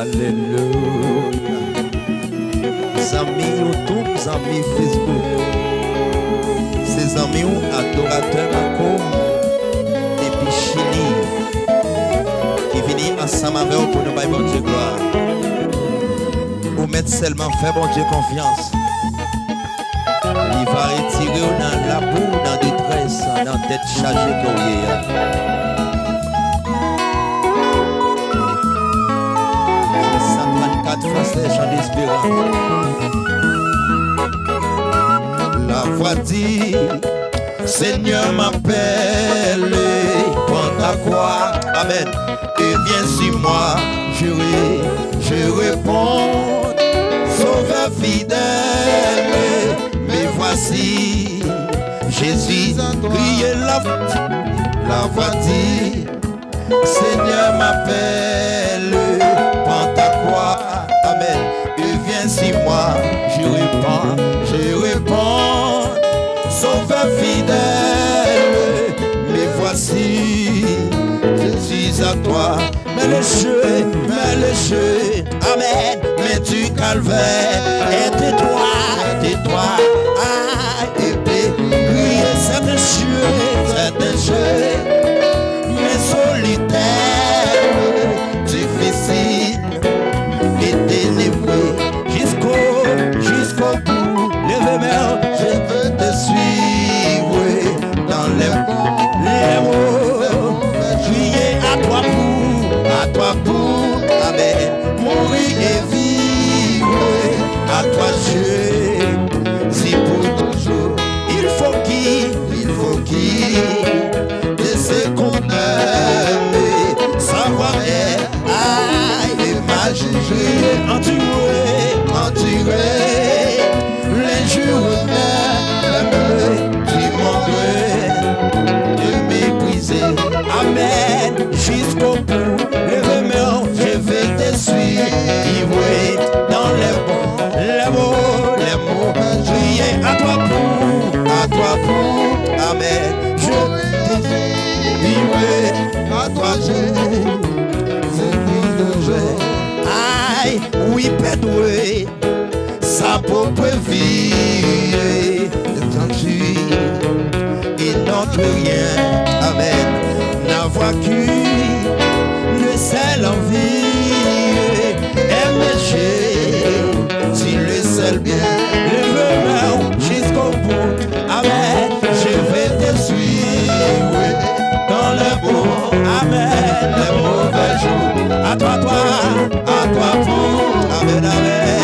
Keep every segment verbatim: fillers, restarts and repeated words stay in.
Alelouya. Zanmi YouTube, zanmi Facebook. Se zanmi w, adoratè Marco, depi Chili, ki vini ansanm avè w pou nou bay Bondye glwa. Ou mèt sèlman fè Bondye konfyans. Li va retire w nan labou, nan detrès, nan tèt chaje ke w ye a. San trannkat fransè, Chan Desperans. La voix dit, Seigneur m'appelle, prends ta croix. Amen. Et viens sur moi, je, ré- je réponds. Sauveur fidèle, me voici. Jésus, criez la, la voix dit, Seigneur m'appelle, prends ta croix. Amen. Et viens sur moi, je réponds, je réponds. Sauveur fidèle, me voici, je suis à toi. Mais le jeu, mais le jeu, amen, mais du calvaire est étroit, étroit, ah, épais, crier, c'est un jeu, c'est un jeu, mais solitaire, difficile et ténébreux, jusqu'au, jusqu'au bout. Lève men, je veux te suivre dans les bons, les bons. Crier à toi pour, à toi pour, amen. Mourir et vivre, à toi Jésus pour toujours. Il faut qu'il, il faut qu'il de ce qu'on aime, savoir-être, aïe, et ma juger, endurer, endurer, les jours même du monde de mépriser. Amen, jusqu'au bout, lève men, je vais te suivre dans les bons, les bons, les bons. Crier à toi pour, à toi pour, amen. Je vais te suivre. Atwa Jezi, Jezi, ay, wi, pèdre, sa pwòp vi, tranquille, et notre rien, amen, n'avoir qu'une seule envie, aimer Jésus, le seul bien, leve men w jusqu'au bout. Amen. Je vais te suivre dans les bons, amen, les mauvais jours. À toi, toi, à toi pour, amen, amen.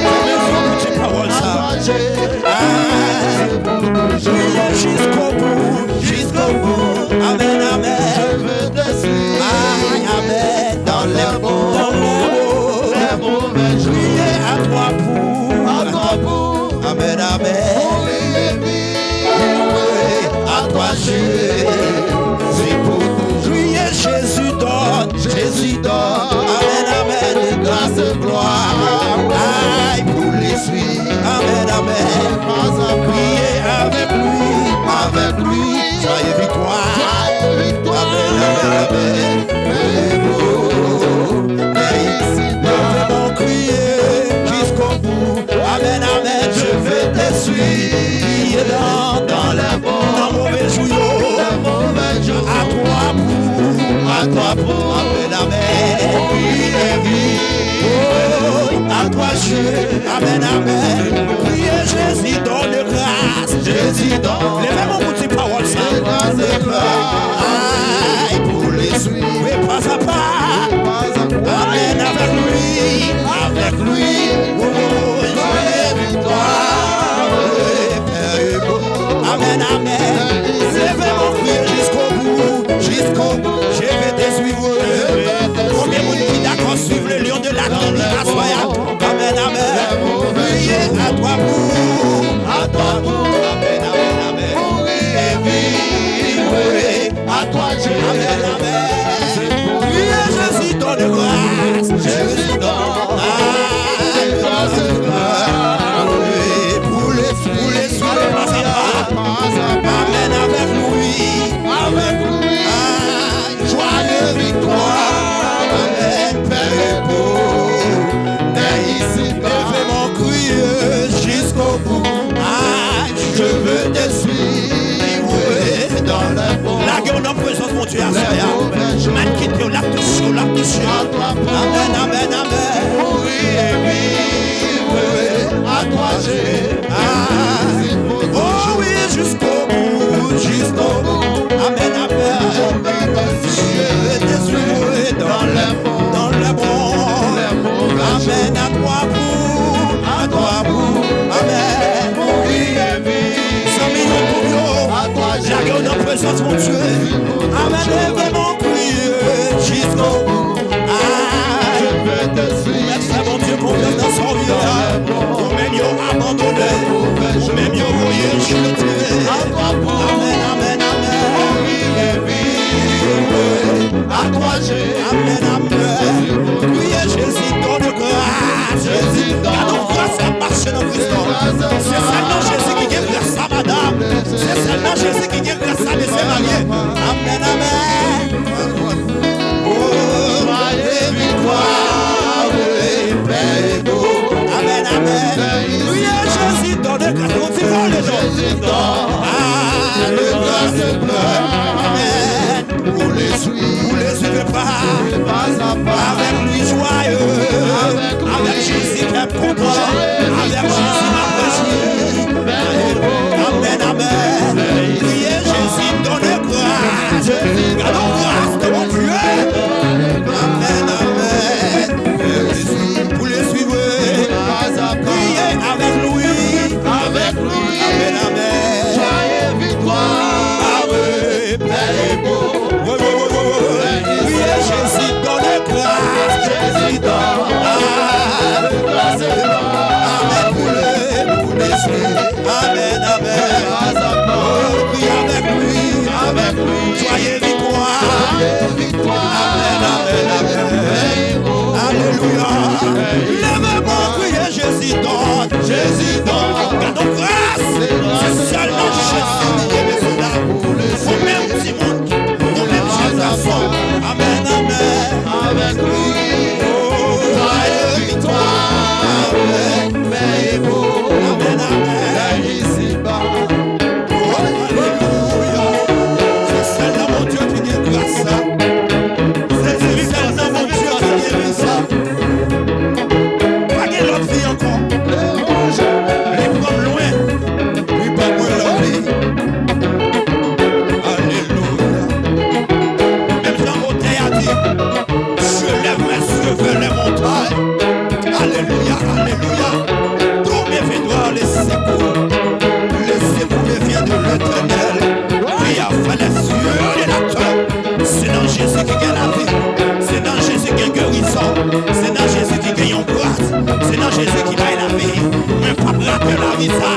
Mwen bezwen koute pawòl sa. Ah, priye jusqu'au bout, jusqu'au bout. Amen, amen. Ay, amen. Dans les bons, dans les bons. Priye à toi pour. Amen, amen. Atwa Jezi pou toujou. Kriye Jezi donn, Jezi donn. Amen, amen. De grâce, de gloire. Ay pou li swi. Amen, amen. Kriye avèk li, avèk li. Jwa e viktwa. Amen, amen, amen. Leve men w kriye jusqu'au bout. Amen, amen. Je vais te suivre dans, dans les bons, dans mauvais jours. À toi pour, à toi pour. Amen, amen. Oh, à toi, Jésus. Amen, amen. Priye Jezi donn grâce. Jezi donn. Leve men w pou di pawòl sa. Ay, pou li swi. Wi, pa a pa. Amen, avèk li, avèk li. Oh, oh, oh, viktwa. Amen, amen. Leve men w kriye jusqu'au bout, jusqu'au bout. Je vais te suivre. Konbyen moun ki dakò swiv le lion de la tribu aswè a? Amen, amen. Priye à toi pour, à toi Nan prezans Bondye aswè a. Mèt kite w, l ap touche w, l ap touche w. Amèn, amèn, amèn. Mourir et vivre à toi, Jésus. Ah. Oh oui, jusqu'au bout, jusqu'au bout. Amèn, amèn. Je veux te suivre dans les bons, dans les bons. Amèn, à toi pour, à toi pour. Amèn. Mourir et vivre. Zanmi yo, pou yo. Lage w nan prezans Bondye. Amèn. Leve mon cri jusqu'au bout. Ah. Ou mèt fè Bondye konfyans nan sa w ye a. Ou menm yo abandone. Ou menm yo voye jete. Amèn, amèn, amèn. À toi, Jésus. Amèn, amèn. Priye Jezi, donne grâce. Gade yon gras k ap mache nan Kris la. Se sèl nan Jezi ki gen gras sa, madanm. Se sèl nan Jezi ki gen gras sa, mesye marye. Amèn, amèn. Oh, victoire, paix et beau. Amèn, amèn. Priye Jezi, donne grâce. Yon ti vole, non? Jezi, donne grâce. Amèn. Pour le suivre, pour le suivre pas, pas à pas. Avec lui joyeux, avec lui, avec Jésus qui est content, avec Jésus ma réjouis. Amèn, amèn. Priye Jezi, donne grâce. Gade yon gras de Bondye. Amèn, amèn. Pour le suivre, priye avec lui. Avec lui. Amèn, amèn. Joie et victoire. Paix et beau. Wi, wi, wi, wi, wi. Priye Jezi, donne grâce. Jezi, donne grâce. Amèn, pou le, pou le suivre. Amèn, amèn. Oh, priye avec lui, avec lui. Joie et victoire. Amèn, amèn, amèn. Alelouya. Leve men, priye Jezi, donne. Jezi, donne. Gade yon gras. Se sèl nan Jezi ki gen bezwen la. Ou menm timoun, ou menm jèn gason. Amèn, amèn. Avec lui. Oh, victoire. Amèn, amèn. Alelouya. Se sèl nan Bondye ki gen gras sa. Se sèl nan Bondye ki gen gras sa. Pa gen lòt vi ankò. Li pran m lwen. Li pa mwen lavi. Alelouya. Menm jan otè a di, je lève mes yeux vers les montagnes. Alelouya, alelouya. D'où me viendra le secours? Le secours me vient de l'Éternel, qui a fait les cieux et la terre. Se nan Jezi ki gen lavi. Se nan Jezi ki gen gerizon. Se nan Jezi ki gen yon gras. Se nan Jezi ki bay lavi. Mwen p ap rate lavi sa.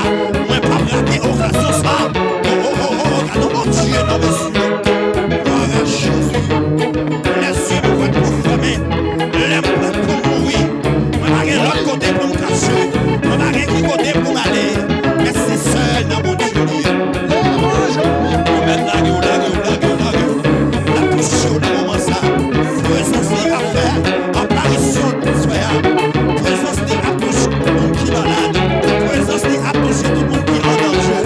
Mwen p ap rate okazyon sa. Oh, oh, oh, oh, gade yon Bondye nan mesye. Glwa a Jezi. Lè zye m prèt pou fèmen, lè m prèt pou mouri, mwen pa gen lòt kote pou m kache, mwen pa gen ki kote pou m ale, men se sèl nan Bondye li ye. Ou mèt lage w, lage w, lage w, lage w. L ap touche w nan moman sa. Prezans li ap fè aparisyon l pou frè a. Prezans li ap touche moun ki malad. Prezans li ap touche tout moun ki an danje.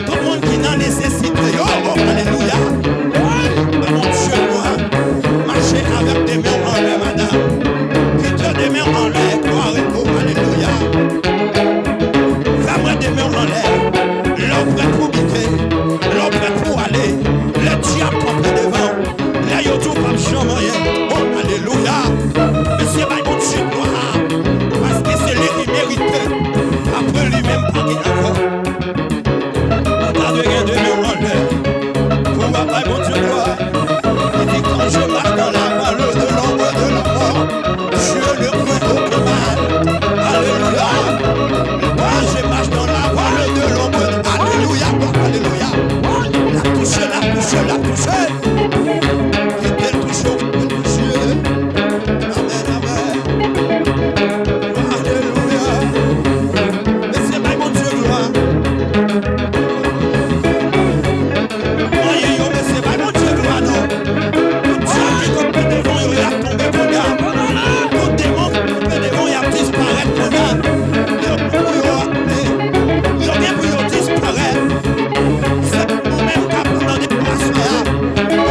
Tout moun ki nan nesesite yo, oh, alelouya. Bondye glwa, mache avèk de men w anlè, madanm. Kite de men w anlè, glwa, oh, alelouya. Fè mwen de men w anlè. Lè w prèt pou kite, lè w prèt pou ale, lè dyab kanpe devan w, lè yo di w p ap janm anyen, oh, alelouya. Mesye, bay Bondye glwa, paske se li ki merite. Apre li menm, pa gen ankò. Ou ta dwe gen de men w anlè pou w ap bay Bondye glwa. Li di, quand je marche dans la vallée de l'ombre de la mort, je ne crains aucun mal. Alelouya. Quand je marche dans la vallée de l'ombre, alelouya, alelouya. L ap touche, l ap touche, l ap touche. Kite l touche w, kite l touche w. Amèn, amèn. Alelouya. Mesye, bay Bondye glwa. Anyen yo, mesye, bay Bondye glwa, non. Tout dyab ki kanpe devan yo, y ap tonbe kounye a. Tout demon ki kanpe devan yo, y ap disparèt kounye a. Yo pou yo, yo gen pou yo disparèt. Se pou nou menm k ap tande aswè a.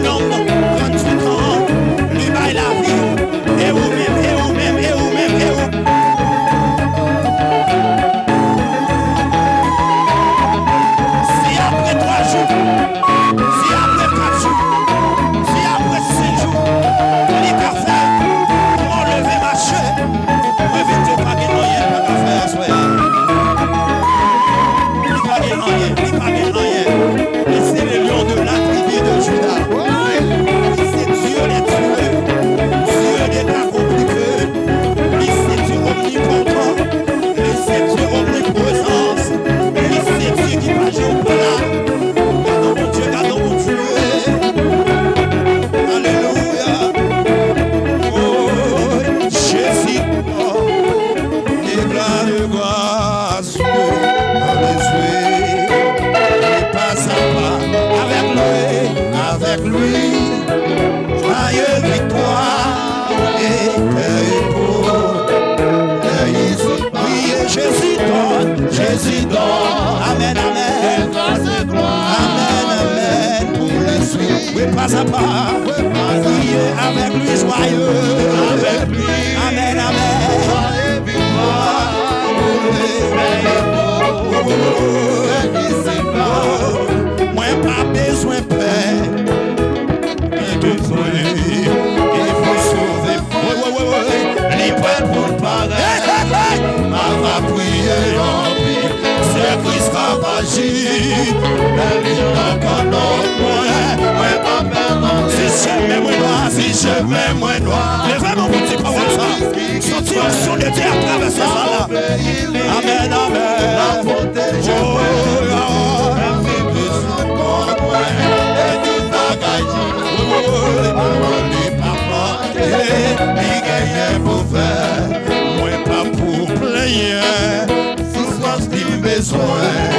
Nonm tranntuit an, li bay lavi. E ou menm, e ou menm, e ou menm, e ou. Si apre twa jou, si apre kat jou, si apre senk jou, li ka fè kò w leve mache, mwen vin di w pa gen anyen l pa ka fè aswè a. Li pa gen anyen, li pa gen anyen. Li se le lion de la tribu de Juda. Li se Dieu des dieux, Dieu de ta konplike. Li se Dieu omnipotent. Li se Dieu omniprezans. Li se Dieu ki pa janm pa la. Gade yon Bondye, gade yon Bondye. Alelouya. Oh, Jezi. Deklare gras. Avèk li, avèk li, jwaye viktwa, etènèl pou Jezi donn, Jezi donn. Amèn, amèn. Amèn, amèn. Pou Lespri. Wi, pa a pa. Priye avèk li, jwaye. Avèk li. Amèn, amèn. Mwen pa bezwen pè. Li bezwen li pou sove. Wi, wi, wi, wi. Li prè pou l parèt. M ava priye anpil. Se Kris k ap aji. Men li nan kannòt mwen. Mwen pa pè anyen. Si chemen mwen nwa. Si chemen mwen nwa. Leve men w pou di pawòl sa. Santi onksyon de Dye ap travèse sal la. Amèn, amèn. Oh, Lord. Li pa manke, li genyen pou fè. Mwen pa pou plenyen. Soufrans li bezwen,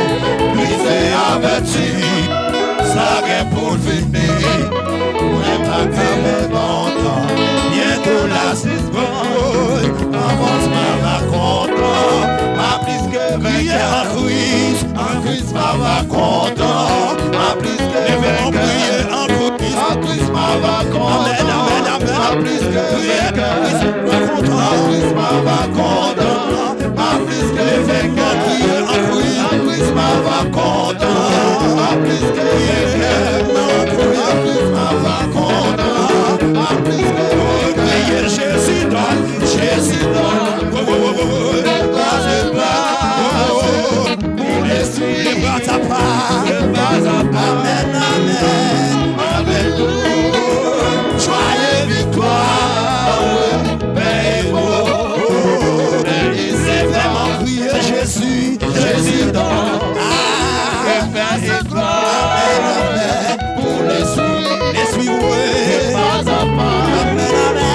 li te avèti, sa gen pou l fini. Mwen pa ka fè lontan, byento la sis boy. Avans mwen pa kontan, m a plis ke venkè an Kris. An Kris m a pa kontan, m a plis ke venkè. Leve men w priye an Kris. An Kris m a pa kontan, amèn, amèn, amèn, m a plis ke venkè. An Kris m a pa kontan. M a plis ke venkè an Kris. An Kris m a pa kontan. M a plis ke venkè an Kris. An Kris m a pa kontan. M a plis ke venkè. Kriye Jezi donn, Jezi donn. Wo, wo, wo, wo, wo. Leve pa a pa. Leve pa a pa. Amèn, amèn. Alelouya. Jwaye viktwa. Pè e mo, men li se vrèman kriye Jezi, Jezi donn. Ah, fè se glwa pou Lespri, Lespri, wi. Amèn, amèn.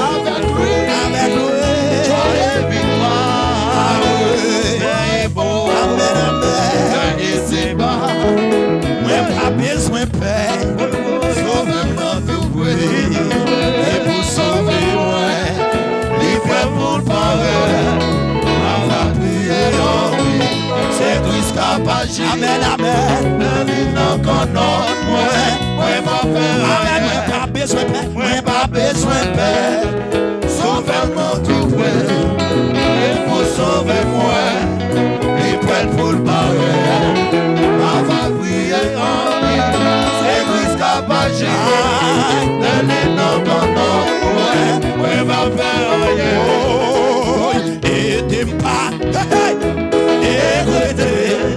Avèk li, avèk li. Jwaye viktwa, pè e mo, amèn, amèn. Mwen pa bezwen pè. Sovè m nan tou pre, li pou sove mwen. Li prè pou l parèt. M ava priye anpil. Se Kris k ap aji. Amèn, amèn. Men li nan kannòt mwen. Mwen pa pè anyen. Mwen pa bezwen pè. Mwen pa bezwen pè. Sovè m nan tou pre, li pou sove mwen, li prè pou l parèt. M ava priye anpil, se Kris k ap aji. Men li nan kannòt mwen, mwen pa pè anyen. Ede m pa, hey, hey, regrete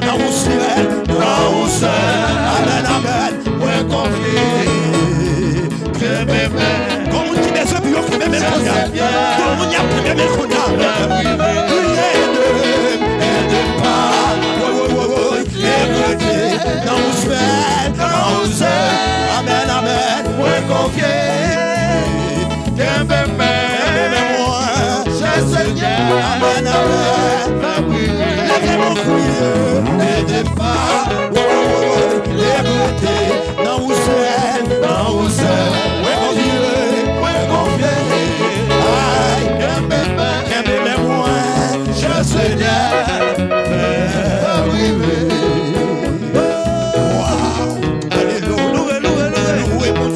nan ou sèl, nan ou sèl. Amèn, amèn. Mwen konfye. Kenbe men. Gon moun ki bezwen pou yo kenbe men kounye a. Gon moun y ap kenbe men kounye a. Priye, ede m, ede m pa. Woy, woy, woy, woy. Regrete nan ou sèl, nan ou sèl. Amèn, amèn. Mwen konfye. Kenbe men. Kenbe men mwen. Chè Senyè. Amèn, amèn. Fè m priye. Leve men w kriye. Ede m pa. Woy, woy, woy, woy. Regrete. Nan ou sèl, nan ou sèl, mwen konfye, mwen konfye. Ay, kenbe men, kenbe men mwen, chè Senyè, fè m rive. Waw, alelouya. Louwe, louwe, louwe. Louwe pou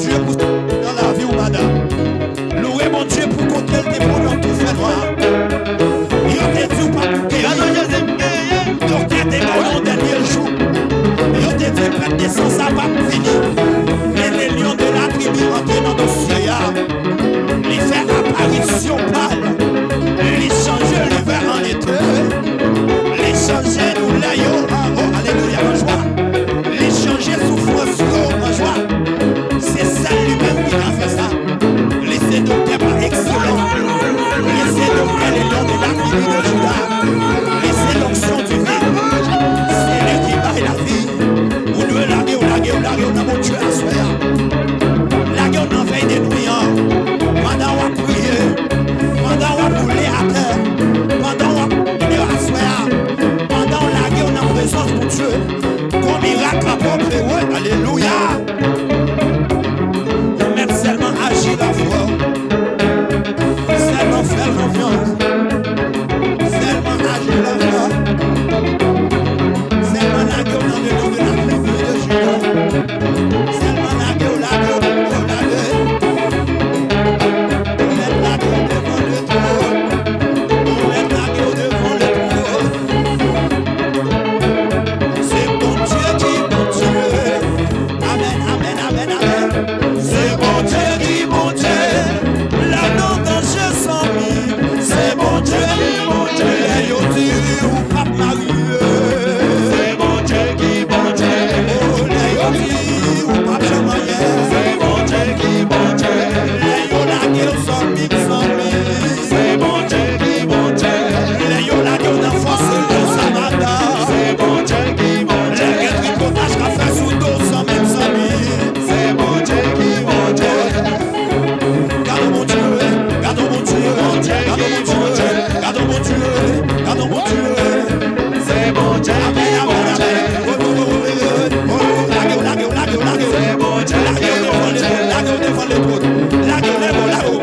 devan letwòn. Lage w, lage w, lage w.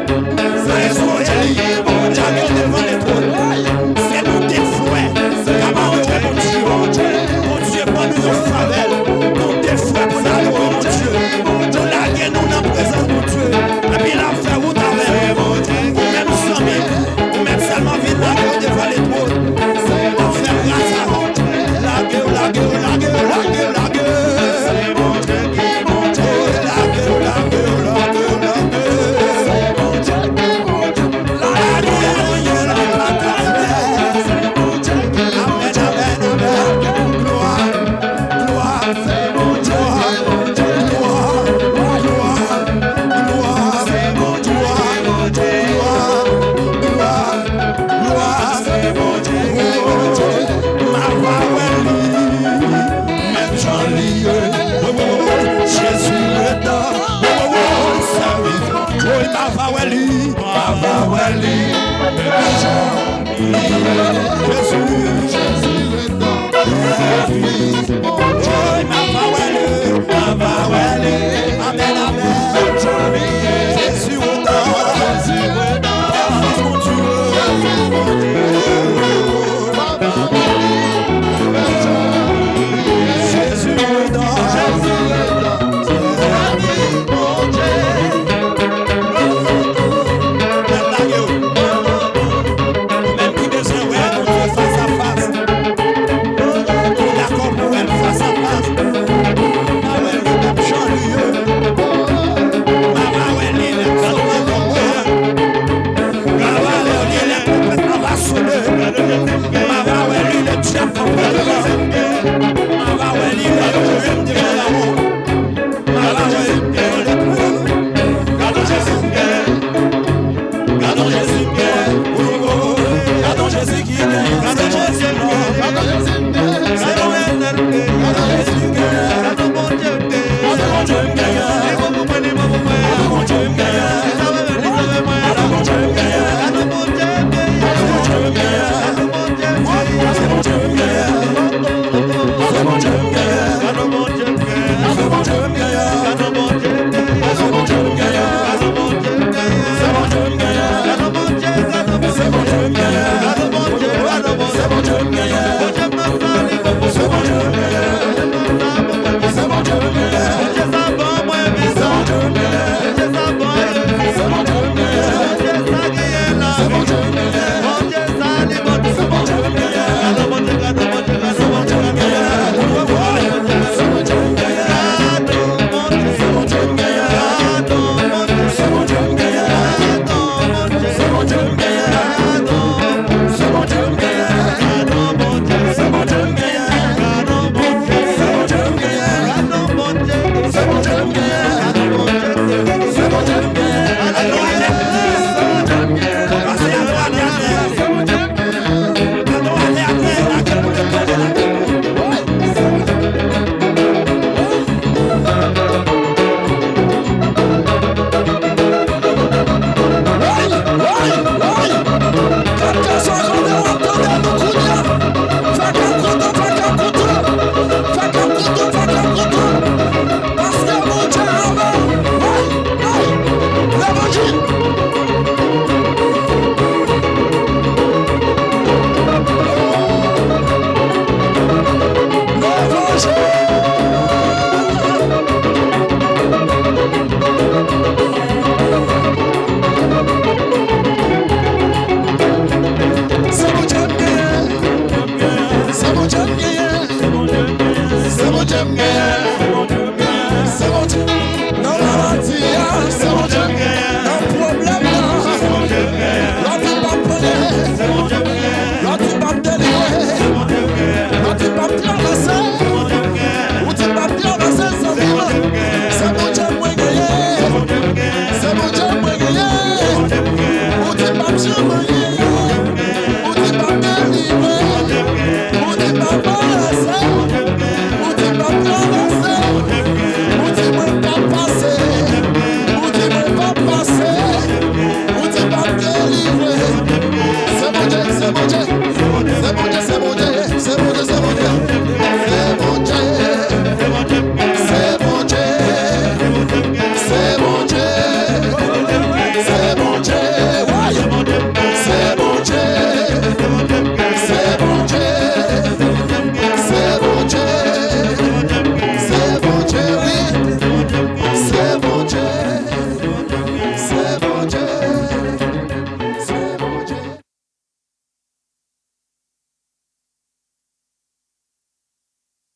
Sa e Bondye li. Lage w devan letwòn. Se pou defwè. Kaba Bondye, Bondye, Bondye. Bondye ban nou yon favè. Pou defwè, pou lage w, Bondye. Pou lage nou nan prezans Bondye. Epi l ap fè wout avè nou. Ou menm zanmi, ou mèt sèlman vin lage w devan letwòn. L ap fè gras avè w. Lage w, lage w, lage w, lage w, lage w. Glwa se Bondye, Bondye, m a va wè li. Menm jan li ye, oh, oh, oh, Jezi ret la, oh, oh, oh, sèvis, oh, m a va wè li, m a va wè li. Menm jan li ye, Jezi, Jezi ret la, sèvis, oh, m a va wè li, m a va wè li.